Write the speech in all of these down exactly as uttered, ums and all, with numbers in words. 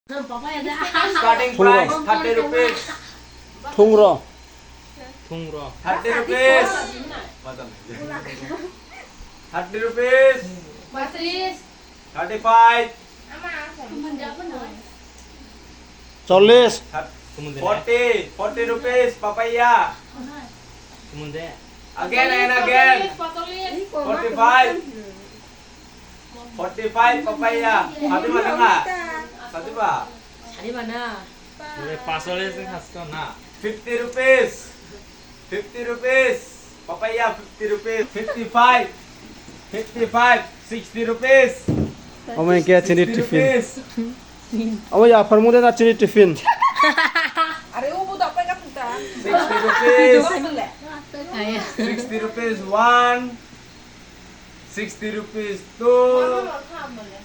Starting price thirty rupees. Thungro. Thungro. Thirty rupees. Thirty rupees. Thirty-five. Chollish. Forty, forty rupees papaya. Again and again. Forty-five. Forty-five papaya. Satu ba, lima? Satu ba? Sari mana? Boleh pasal ya, sing khas kau na. Fifty rupees. Fifty rupees. Papaya fifty rupees. Fifty-five. Fifty-five. Sixty rupees. Omo hwnkhe chini tiffin. Omo yaphar mode na chini tiffin. Are ubu da pai ka puta. Sixty rupees. Sixty rupees one. Sixty rupees two,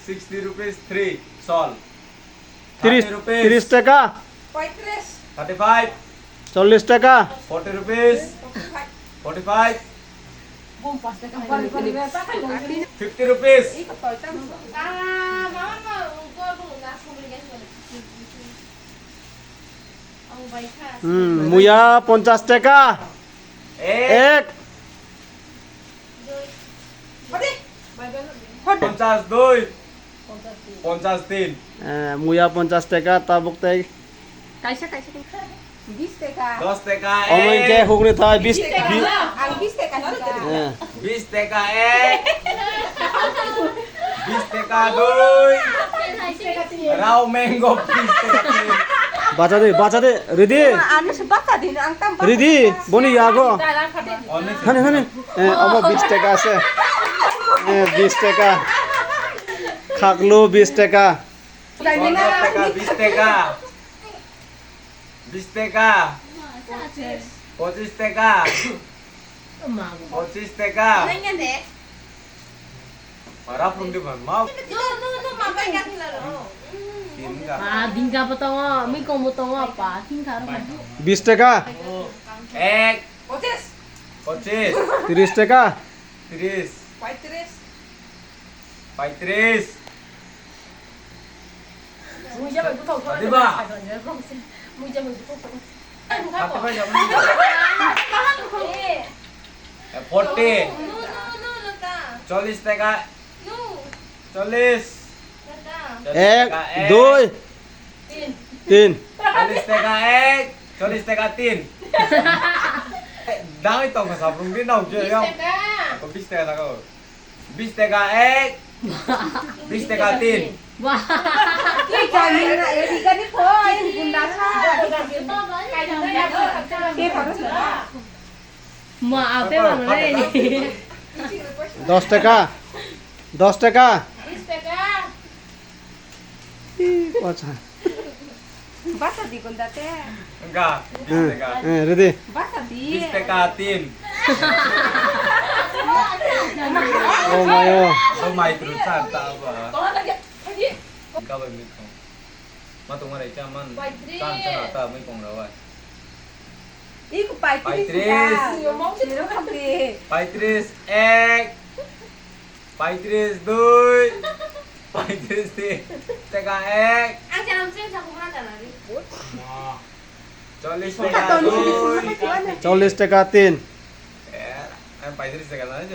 sixty rupees three, sol. Tiris, thirty rupees. Tiris taka. Thirty-five. Chollish taka. Forty rupees. Forty-five. Fifty rupees. Hmm, muya ponchas taka. Ek. Ek. Ponchas dui. Ponchas tin. Eh, muya ponchas taka, tabuk tei. Kaisa, kaisa, kaisa. Bis taka. Dos taka. Omo hwnkhe ek. Hukni thai bis, bis taka. Bis. Ang bis taka no rwkha. Eh. Bis taka ek. Bis taka dui. Rao mango bis taka tin. Bacha de, bacha de, ready? Ano se bacha din, ang tam bacha. Ready? Boni yago. Honey, honey. Eh, omo bis taka ase. Eh, bis taka. Khaklu bis taka. Pondro taka, bis taka. Bis taka. Pochis taka. Pochis taka. Para pun di man mau. Tin ka. Pa, dingka bo tongo, mikong bo tongo, pa, tingka ro. Bis taka. Ek. Pochis. Pochis. Tiris taka. Tiris. Paitris. Paitris. Muija bai buthok thok. Adiba. Muija bai buthok thok. Hati bai jabo. Eh, forty. No, no, no, no, ta. Chollish taka. No. Chollish. Ta, ta. Chollish taka ek, ek. Dui. Tin. Tin. Chollish taka ek, chollish taka tin. Dangwi tongkha sabrung di nao je yang. Bis taka. Ako bis taka tako. Bis taka ek, bis taka tin. Wah. Ki kami na eri gani ko, eri gunda sa. Ke baru sa. Ma ape mana ni? Dos taka. Dos taka. Bis taka. Ih, pacha. Basa di kunda te. Enggak, bis taka. Eh, ready? Basa di. Bis taka tin. Oh, mayo. Oh, mai terus santa apa? Enggak, begitu. Ma tongma rai cha man. Paitris. Cham chana ta mui kong rawai. Iko paitris. Paitris. Siro khamti. Paitris ek. Paitris dui. Paitris tin. Taka ek. Ang chana mcheng sa kumra chana ri. Ma. Chollish taka dui. Chollish taka tin. Eh, ang paitris taka na.